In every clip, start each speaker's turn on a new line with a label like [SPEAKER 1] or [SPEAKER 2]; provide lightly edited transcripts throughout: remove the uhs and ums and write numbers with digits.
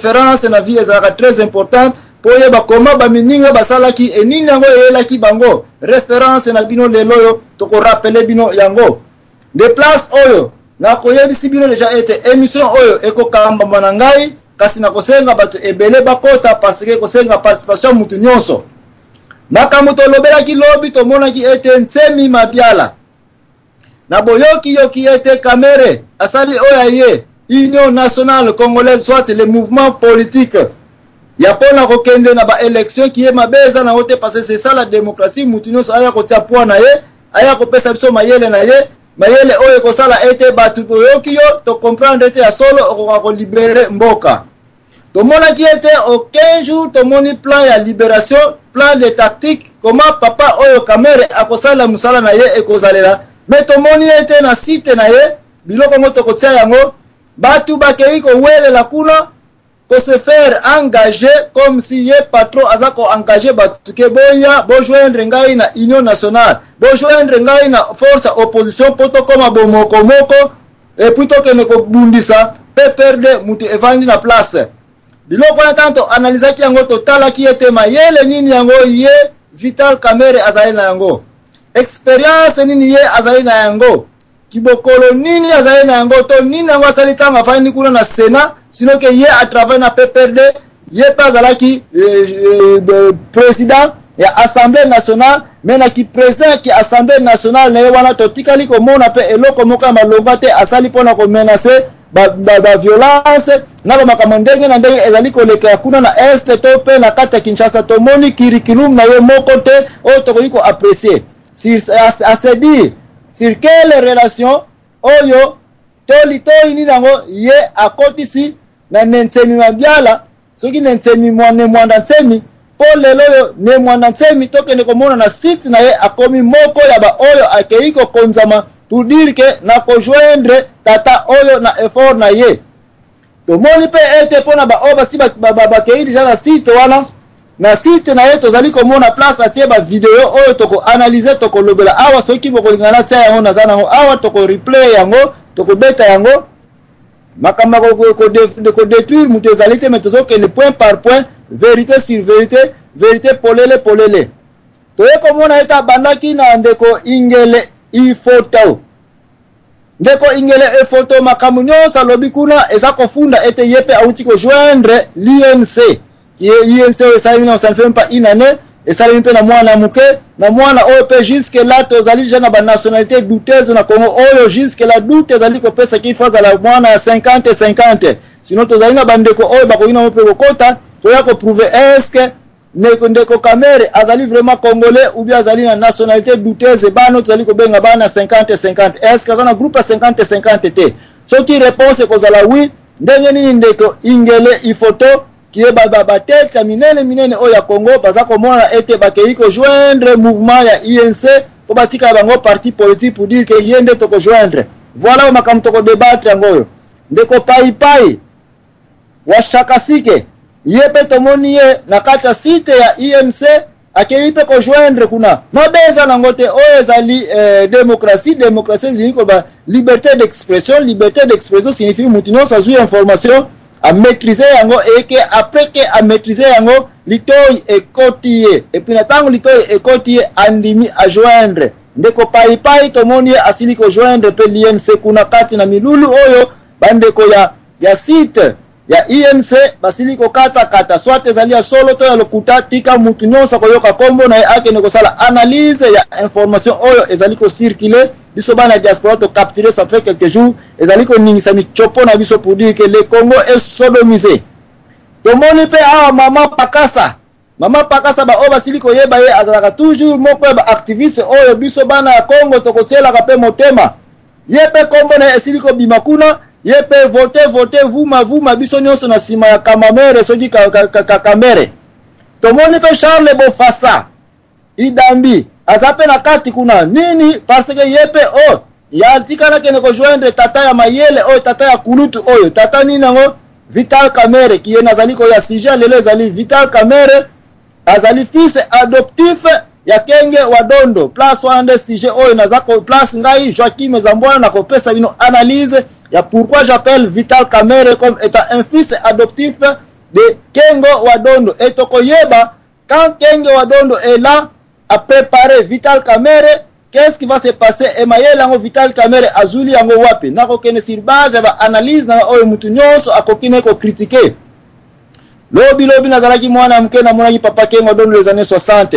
[SPEAKER 1] Référence na vie ezalaka très importante mpo oyeba koma bamininga basalaki e nini yango eyelaki bango. Référence na bino lelo oyo tokorapele bino yango nde place oyo nakoyebisi bino deja ete émission oyo ekokambama na ngai, kasi nakosenga bato ebele bakota parce que ekosenga participation ya mutu nyonso. Makambo tolobelaki lobi, tomonaki ete Nsemi Mabiala na boyoki yoki ete Kamerhe asali oyo aye Union nationale congolaise, soit le mouvement politique ya mpona kokende na baélection kiye mabe eza nango te, parce que c'est ça la démocratie. Mutu nyonso aya kotia poids na ye, aya kopesa biso mayele na ye, mayele oyo ekosala ete bato toyoki yo tocomprendre ete ya solo okoka kolibérer mboka. Tomonaki ete au 15 jours tomoni plan ya libération, plan de tactique, comment papa oyo Kamerhe akosalela mosala na ye ekozalela. Me tomoni ete na site na ye biloko yango tokotia yango, bato bakei kowelela kuna, kose faire engager comme si ye patron aza koengage bato ke boya bojoindre ngai na Union nationale, bojoindre ngai na force ya opposition mpo tokóma bomoko moko et puis tokende kobundisa PPRD. Mutu evandi na place biloko wana, ntango toanalizaki yango, totalaki ete mayele nini yango ye Vital Kamerhe azali na yango, expérience nini ye azali na yango, kibokolo nini azali na yango, to nini yango asali ntango afandi kuna na Sénat, sinon ke ye atravaille na PPRD, ye mpe azalaki président ya Assemblée nationale. Me na ki président ki Assemblée nationale na ye wana, totikali komona mpe eloko moko ya malonga te asali mpona komenacer baviolence ba na bamakambo ndenge na ndenge ezali koleka kuna na Est to mpe na kati ya Kinshasa. Tomoni curriculum na ye moko te oyo tokoki koapprécier à se dire sur quelle relation oyo toli nini yango ye akotisi na Nensemi Mabiala, soki Nensemi Ne Mwanda Nsemi, mpo lelo oyo Ne Mwanda Nsemi tokende komona na site na ye akomi moko ya baoyo akei kokonzama pour dire ke na kojoindre tata oyo na effort na ye. Tomoni mpe ete mpona baoyo basi bakei deja na site wana, na site na ye tozali komona place atie bavideo oyo tokoanalyse, tokolobela awa. Soki bokolinga natia yango, naza nango awa, tokoreplay yango, tokobeta yango. Makambo ya kodétruire moto ezali te, me tozokende point par point, vérité sur vérité, vérité polele polele. Toye komona ete abandaki na ndeko Ingele Ifoto. Ndeko Ingele Efoto, makambo nyonso alobi kuna eza kofunda ete ye mpe awuti kojoindre l'UNC. UNC oyo esalemi na, ça ne fait même pas une année, esalemi mpe na mwana moke, na mwana oyo mpe jusque là tozali déjà na banationalité douteuse na Congo oyo. Jusque là doute ezali kopesa ki azala mwana ya 50 50, sinon tozali na bandeko oyo bakoki nango mpe kokota toya koprouver est-ce ndeko Kamerhe azali vraiment congolais ou bien azali na nationalité douteuse. Bana tozali kobenga bana 50 50, est ce que aza na groupe ya 50 50 te? Soki réponse ekozala oui, ndenge nini ndeko Ingele Ifoto kie batete ya minene minene oyo ya Congo baza komona ete bakei kojoindre mouvement ya UNC mpo batikala bango parti politique pour dire ke ye nde tokojoindre? Voilà makambo tokodébattre yango oyo. Ndeko Paipai wa Shakasike, ye mpe tomoni ye na kati ya site ya UNC, akei mpe kojoindre kuna. Mabe eza nango te, oyo ezali démocratie. Démocratie elingi koloba liberté d'expression. Liberté d'expression signifie mutu nyonso azwi information, amaîtrise yango, eke après ke amaîtrise yango, litoi ekoti ye, et puis na ntango litoi ekoti ye, andimi ajoindre. Ndeko Paipai, tomoni ye asili kojoindre mpe l'UNC kuna kati na milulu oyo bandeko ya site ya UNC basili kokatakata. Soit ezali ya solo to ya lokuta, tika mutu nyonso akoyoka nkombo na ye akende kosala analyse ya information oyo ezali kocirculer. Biso bana ya diaspora tocapture, ça fait quelques jours ezali koningisa michopo na biso pour dire que le Congo est sodomisé. Tomoni mpe awa mama Pakasa. Mama Pakasa, baoyo basili koyeba ye, azalaka toujours moko ya baactiviste oyo biso bana ya Congo tokotielaka mpe motema. Ye mpe nkombo na ye esili kobima kuna. Ye mpe vote vote, vuma vuma, biso nyonso na nsima ya Kamamere, soki Kakamere. Tomoni mpe Charles Bofasa Idambi aza mpe na kati kuna. Nini? Parce que ye mpe oyo oh, ya tikala kende kojoindre tata ya mayele oyo, tata ya kulutu oyo, tata nini yango, Vital Kamerhe, kiye nazali koya sujet lelo ezali Vital Kamerhe azali fils adoptif ya Kenge wa Dondo. Place wana nde sujet oyo naza ko place ngai Joaquim Zambwana nakopesa bino analyse ya pourquoi j'appelle Vital Kamerhe comme étant un fils adoptif. de Kengo wa Dondo. Et tokoyeba quand Kengo wa Dondo est là à préparer Vital Kamerhe, qu'est-ce qui va se passer? E mayele yango Vital Kamerhe azwili yango wapi? Nakokende sur base ya baanalyse na oyo mutu nyonso akoki ne kocritiquer. Lobi lobi nazalaki mwana moke, namonaki papa Kengo Dondo les années 60.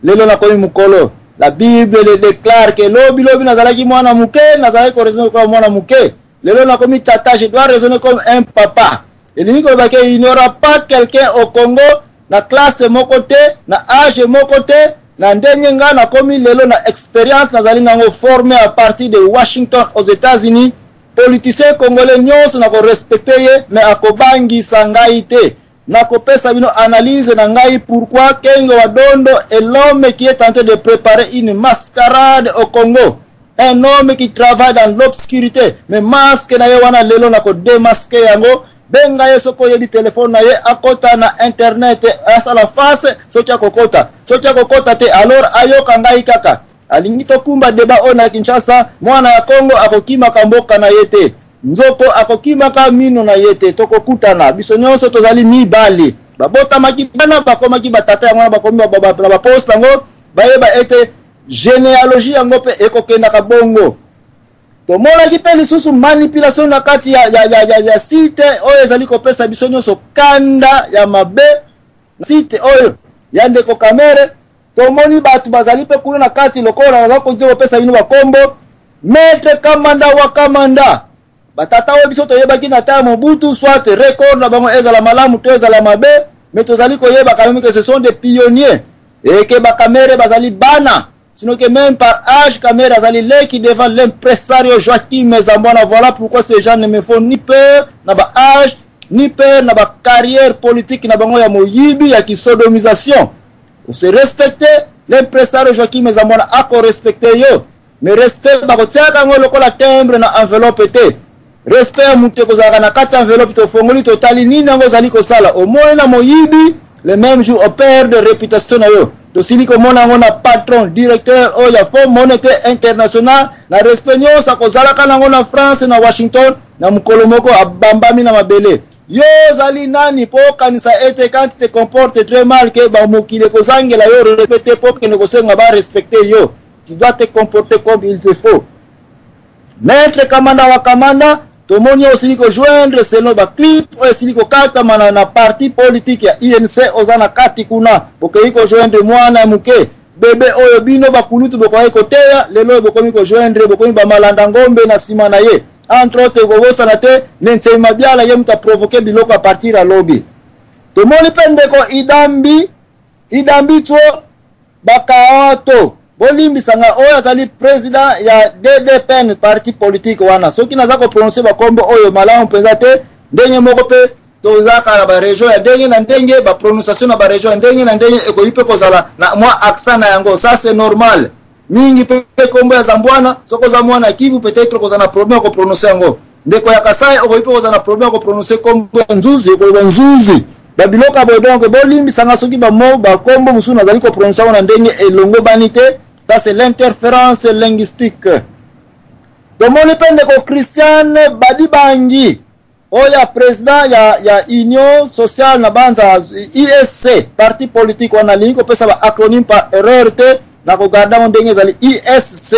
[SPEAKER 1] Lelo nakomi mokolo. La Bible le déclare que lobi lobi nazalaki mwana moke, nazalaki koraisonner comme mwana moke. Lelo nakomi tata, je dois raisonner comme un papa. Elingi koloba ke il n'y aura pas quelqu'un au Congo na classe moko te, na âge moko te, na ndenge nga nakomi lelo na expérience nazali nango, formé à partir de Washington aux États-Unis. Politicien congolais nyonso nakorespecter ye, mais akobangisa ngai te. Nakopesa bino analyse na ngai pourquoi Kengo wa Dondo est l'homme qui est en train de préparer une mascarade au Congo, un homme qui travaille dans l'obscurité. Mais masque na ye wana, lelo nakodémasquer yango. Benga ye soki oyebi telefone na ye, akota na internet, asala face soki akokota. Soki akokota te, alors ayoka ngai kaka. Alingi tokumba débat oyo na Kinshasa. Mwana ya Kongo akokimaka mboka na ye te, nzoko akokimaka mino na ye te. Tokokutana, biso nyonso tozali mibali. Babotamaki bana, bakomaki batata, yango wana bakomi na baposte yango. Bayeba ete généalogie yango mpe ekokendaka bongo. Tomonaki mpe lisusu manipulation na kati ya site oyo ezali kopesa biso nyonso kanda ya mabe, site oyo ya ndeko Kamerhe. Tomoni bato bazali mpe kuna na kati, lokola naza kopesa bino bakombo: Maître Kamanda wa Kamanda, batata oyo biso toyebaki na ta ya Mobutu. Soit record na bango ezala malamu to ezala mabe, mais tozali koyeba quand même que ce sont des pionniers et que baKamerhe bazali bana, sinon que même par âge, Kamerhe azali leki devant l'impresario Joachim Zambwana. Voilà pourquoi ces gens ne me font ni peur na ba âge, ni peur na ba carrière politique na bango ya moyibi, ya kisodomisation. Se respecter, l'impresario Joachim Zambwana ako respecter yo, mais respect bakotiaka yango lokola timbre na enveloppe te. Respect ya moto ekozalaka na kati ya enveloppe, tofongoli, totali nini yango ozali kosala. Omoni na moyibi, le même jour operdre réputation na yo. Tosili komona yango na patron directeur oyo ya Fonds monétaire international, na respect nyonso akozalaka nango na France, na Washington, na mokolo moko abambami na mabele. Yo ozali nani mpo okanisa ete quand tu te comportes très mal ke bamokili ekozangela yo respect te, mpo okende kosenga barespecter yo? Tu dois te comporter comme il te faut. Maître Kamanda wa Kamanda, tomoni osili kojoindre selon baclip oyo esili kokatama na parti politique ya UNC. Oza na kati kuna, bokei kojoindre mwana ya moke, bebe oyo bino bakulutu bokoki koteya. Lelo oyo bokomi kojoindre, bokomi bamalanda ngombe na nsima na ye. Entre autres, kobosana te Nensei Mabiala, ye moto aprovoquer biloko à partir ya lobi. Tomoni mpe ndeko Idambi Idambi to Bakaoto, bolimbisanga, oyo azali président ya DDPN, parti politique wana. Soki naza koprononcer bakombo oyo malamu mpenza te, ndenge moko mpe tozaka na baregion ya ndenge na ndenge, baprononciation na baregion ya ndenge na ndenge ekoki mpe kozala na mwa accent na yango, ça c'est normal. Mingi mpe kombo ya Zambwana, soki oza mwana Kivu, peut-être kozala na problème ya koprononcer yango. Ndeko ya Kasai okoki mpe kozala na problème ya koprononcer kombo ya Nzuzi, okoloba Nzuzi, babiloko ya boye. Donc bolimbisanga soki bamo bakombo mosusu nazali koprononcer yango na ndenge elongobani te, ça c'est l'interférence linguistique. Tomoni mpe ndeko Christiane Badibangi, oyo ya président ya Union sociale na banza ISC, parti politique wana. Alingi kopesa baacronyme par erreur te, na kogarder yango ndenge ezali, ISC.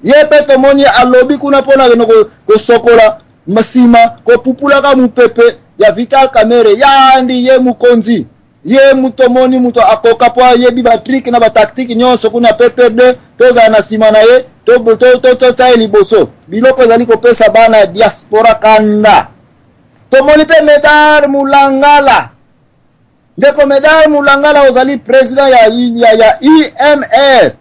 [SPEAKER 1] Ye mpe tomoni alobi kuna mpona kende kosokola nsima, kopupulaka mopepe ya Vital Kamerhe. Yandi ye mokonzi, ye moto omoni moto akoka mpo ayebi batrick na batactique nyonso kuna. PPRD tozala na nsima na ye, totya ye liboso. Biloko ezali kopesa bana ya diaspora kanda. Tomoni mpe Medar Mulangala. Ndeko Medar Mulangala, ozali président ya UMR.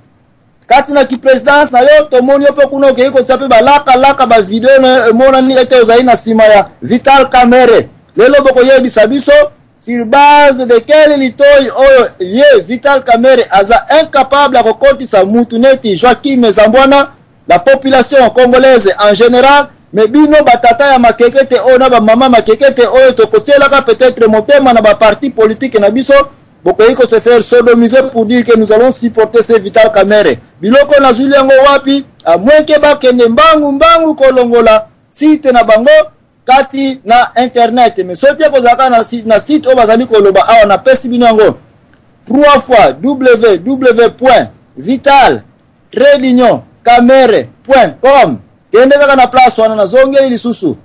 [SPEAKER 1] Kati na kiprésidence na yo, tomoni yo mpe kuna okei kotia mpe balakalaka bavideo na yo, emonani ete ozali na nsima ya Vital Kamerhe. Lelo bokoyebisa biso sur base de quel litoi oyo ye Vital Kamerhe aza incapable ya kokotisa mutu neti Joaquim Zambwana. La population congolaise en général, mais bino batata ya makeke te oyo na bamama makeke te oyo tokotielaka peut-être motema na baparti politique na biso, bokoki ko se faire sodomiser pour dire que nous allons supporter ce Vital Kamerhe. Biloko nazwili yango wapi? À moins ke bakende mbangu mbangu kolongola site na bango. kati na internet. Mais soki ekozala kaka na site oyo bazali koloba awa, napesi bino yango: 3 fois www point vital trait d'union kamerhe point com. Kende kaka na place wana. Nazongeli lisusu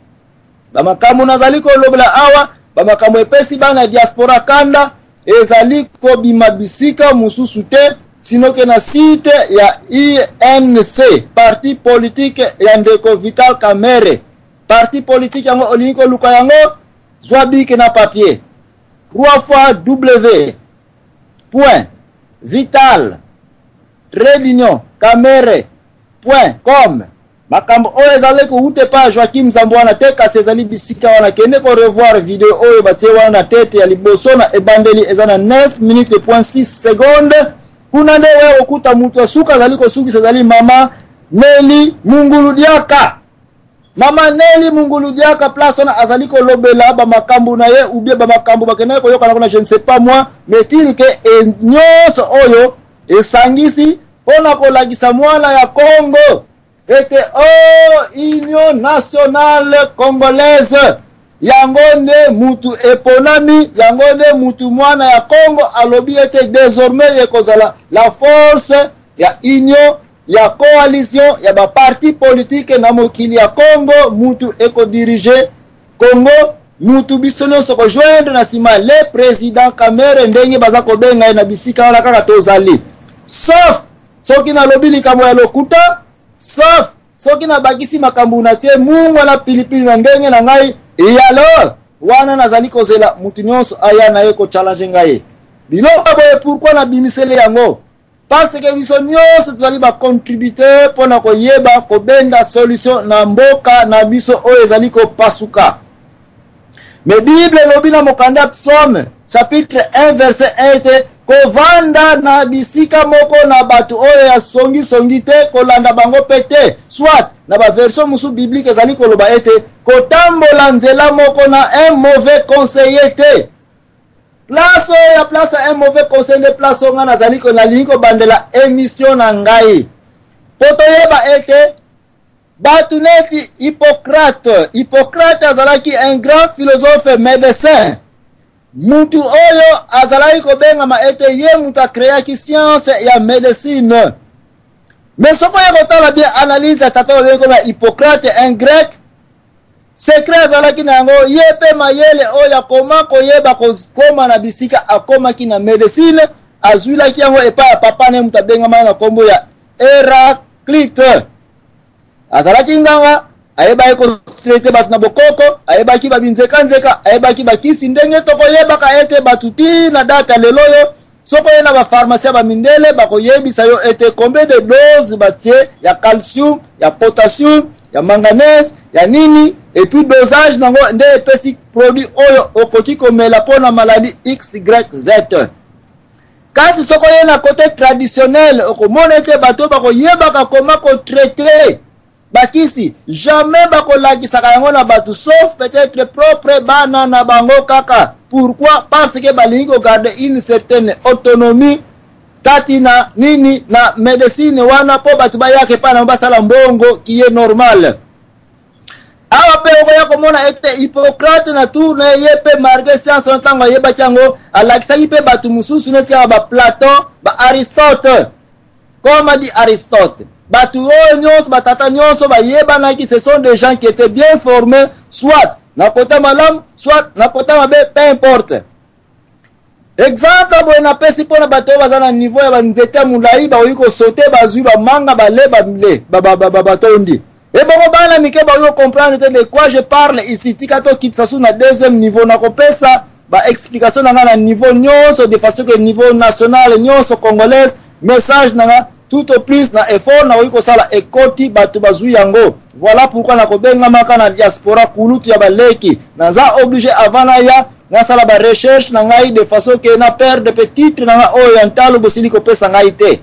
[SPEAKER 1] bamakambo nazali kolobela awa, bamakambo epesi bana ya diaspora kanda, ezali kobima bisika mosusu te sinon que na site ya UNC, parti politique ya ndeko Vital Kamerhe. Parti politique yango, olingi koluka yango, zwa bic na papier: 3 fois w point vital trait d'union kamerhe point com. Makambo oyo ezali kowuta epai ya Joakim Nzambo wana te, kasi ezali bisika wana. Kende korevoir video oyo batie wana na tete ya liboso na ebandeli, eza na 9 minutes point 6 seconde. Kuna nde oya kokuta moto ya suka azali kosukisa, ezali mama Neli Mungulu Diaka. Mama Neli Mungulu Diaka, place wana azali kolobela bamakambo na ye ou bien bamakambo bakendaki koyokana kuna, je ne sais pas moi, mais tel que e nyonso oyo esangisi mpona kolakisa mwana ya Congo ete o oh, Union nationale congolaise, yango nde mutu eponami, yango nde mutu mwana ya Congo alobi ete désormais ekozala la force ya union ya coalition ya baparti politique na mokili ya Congo, mutu ekodiriger Congo, mutu biso nyonso kojoindre na nsima le président Kamerhe, ndenge baza kobenga ye na bisika wana. Kaka tozali, sauf soki nalobi likambo ya lokuta, sauf soki nabakisi makambo, natie mungwa na pilipili na ndenge na ngai. Et alors wana nazali kozela mutu nyonso aya na ye kochallenger ngai. Biloko boye, pourquoi nabimiseli yango? Parce que biso nyonso tozali bacontributeur mpona koyeba kobenda solution na mboka na biso oyo ezali kopasuka. Mais Bible elobi na mokanda ya Psaume chapitre 1 verset 1 ete kovanda na bisika moko na bato oyo ya songisongi te, kolanda bango mpe te. Soit na baversion mosusu biblique ezali koloba ete kotambola nzela moko na un mauvais conseiller te. Place oyo ya place ya un mauvais conseiller nde place oyo ngai nazali nalingi kobandela émission na ngai, mpo toyeba ete bato neti Hippocrate. Hippocrate azalaki un grand philosophe médecin, mutu oyo azalaki kobengama ete ye mutu acréaki science ya médecine. Mais soki oye kotala bien analyse ya tata oyo kobenga Hippocrate, un Grec, secret azalaki na yango ye mpe mayele oyo akoma koyeba kokóma na bisika akomaki na médecine, azwilaki yango epai ya papa na ye, moto abengamaki na nkombo ya Héraclite. Azalaki nganga, ayebaki kotraiter bato na bokoko, ayebaki babinzekanzeka, ayebaki bakisi. Ndenge tokoyebaka ete bato ti na date lelo oyo, soki oye na bapharmacie ya bamindele, bakoyebisa yo ete combien de dose batie ya calcium, ya potassium, ya manganèse, ya nini, et puis dosage nango nde epesi produit oyo okoki komela mpona maladie XYZ. Kasi soki oye na côté traditionnel, okomona ete bato bakoyebaka koma kotraiter bakisi, jamais bakolakisaka yango na bato, sauf peut-être propre bana na bango kaka. Pourquoi? Parce que balingi kogarder une certaine autonomie kati na nini, na médecine wana, mpo bato bayaka epai na basala mbongo, qui est normal. Awa mpe okoya komona ete Hippocrate na tour na ye mpe, malgré science wana, ntango ayebaki yango, alakisaki mpe bato mosusu neti kaka baPlaton, baAristote. Comme dit Aristote, bato oyo nyonso, batata nyonso bayebanaki, ce sont des gens qui étaient bien formés, soit na kota malamu, soit na kota mabe, peu importe. Exemple boye napesi mpona bato oyo baza na niveau ya banzete ya molai, bakoki kosauter, bazwi bamanga, bale bale batondi. Ebongo bana mike bakoki kocomprendre te de quoi je parle ici. Tika tokitisa su na deuxième niveau. Nakopesa baexplication na ngai na niveau nyonso, de façon que niveau national nyonso congolaise, message na nga tout au plus na effort nakoki kosala ekoti, bato bazwi yango. Voilà pourquoi nakobengamaka na diaspora kulutu ya baleki. Naza obligé avant naya nasala barecherche na ngai, de façon que na perdre pe titre na ngai oyo ya ntalo bosili kopesa ngai te.